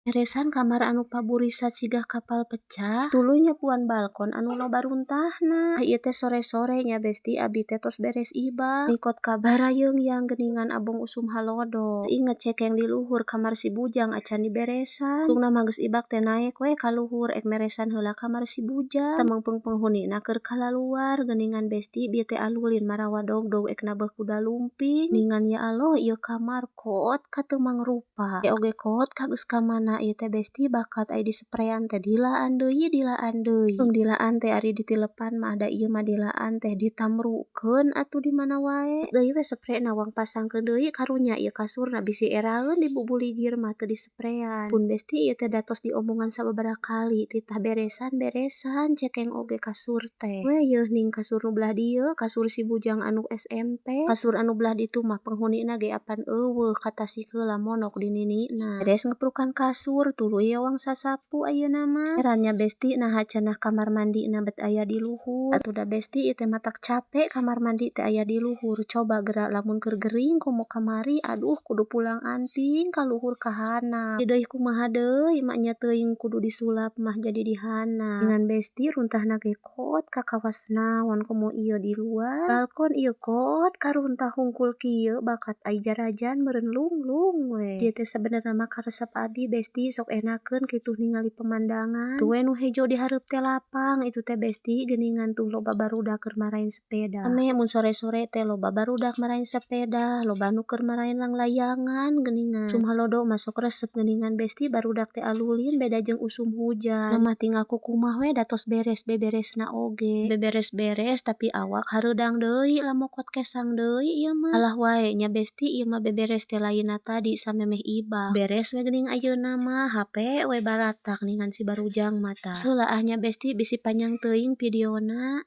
Beresan kamar anu paburisat siga kapal pecah, tuluy nyapuan balkon anu loba runtahna. Ieu teh sore-sore nya, Besti, abi teh tos beres ibak. Nikot ka barayeung geuningan abong usum halodo. Inget cekeng di luhur kamar si bujang acan diberesan. Tungna mah geus ibak teh naek we ka luhur ek meresan heula kamar si bujang. Tah meungpeung penghunina keur kalaluar geuningan, Besti, bieu teh alulin marawa dogdog ek nabeuh kuda lumping. Geuningan, ya Allah, ieu kamar kot ka teu mangrupa. Oge kot ka geus ka mana ieu teh, Besti, bakat ai dispreyan teh dilaan deui, dilaan deui. Dilaan teh ari ditilepan mah, da ieu mah dilaan teh ditamrukeun atuh di mana wae. Deui we sprena wang pasangkeun deui, karunya ieu kasurna bisi eraeun dibubuligir mah teu dispreyan. Pun, Besti, ieu teh da tos diomongan sababaraha kali titah beresan-beresan cekeng oge kasur teh. We yeuh ning kasur nu belah dieu, kasur si bujang anu SMP. Kasur anu belah ditu mah penghunina ge apan euweuh, ka Tasik heula monok di ninina. Beres ngeprukan kasur, tuluy wang sasapu ayeuna mah. Heran nya, Besti, naha cenah kamar mandina bet aya di luhur. Atuh da, Besti, ieu teh matak capek kamar mandi teh aya di luhur. Coba geura lamun keur gering komo kamari, aduh, kudu pulang anting ka luhur ka handap. Deui kumaha deui mak nya, teuing kudu disulap mah jadi di handap. Ngan, Besti, runtahna ge kot ka kawas naon komo ieu di luar. Balkon ieu kot ka runtah hungkul kieu bakat ai jarajan meureun lunglung we. Ieu teh sabenerna mah karesep abi, Besti, sok enakeun kitu ningali pemandangan. Tuh we nu hejo di hareup teh lapang itu teh, Besti, geuningan tuh loba barudak keur maraen sepeda. Rame mun sore-sore teh, loba barudak maraen sepeda, loba nu keur maraen langlayangan geuningan. Usum halodo mah sok resep geuningan, Besti, barudak teh alulin beda jeung usum hujan. Mah tinggal kukumah we, da tos beres beberesna oge. Beberes-beres tapi awak hareudang deui lamokot kesang deui ieu mah. Alah wae nya, Besti, ieu mah beberes teh lainna tadi samemeh ibak. Beres we geuning ayeuna mah, hape we baratak ningan si barujang mah tah. Heula ah nya, Besti, bisi panjang teuing videona.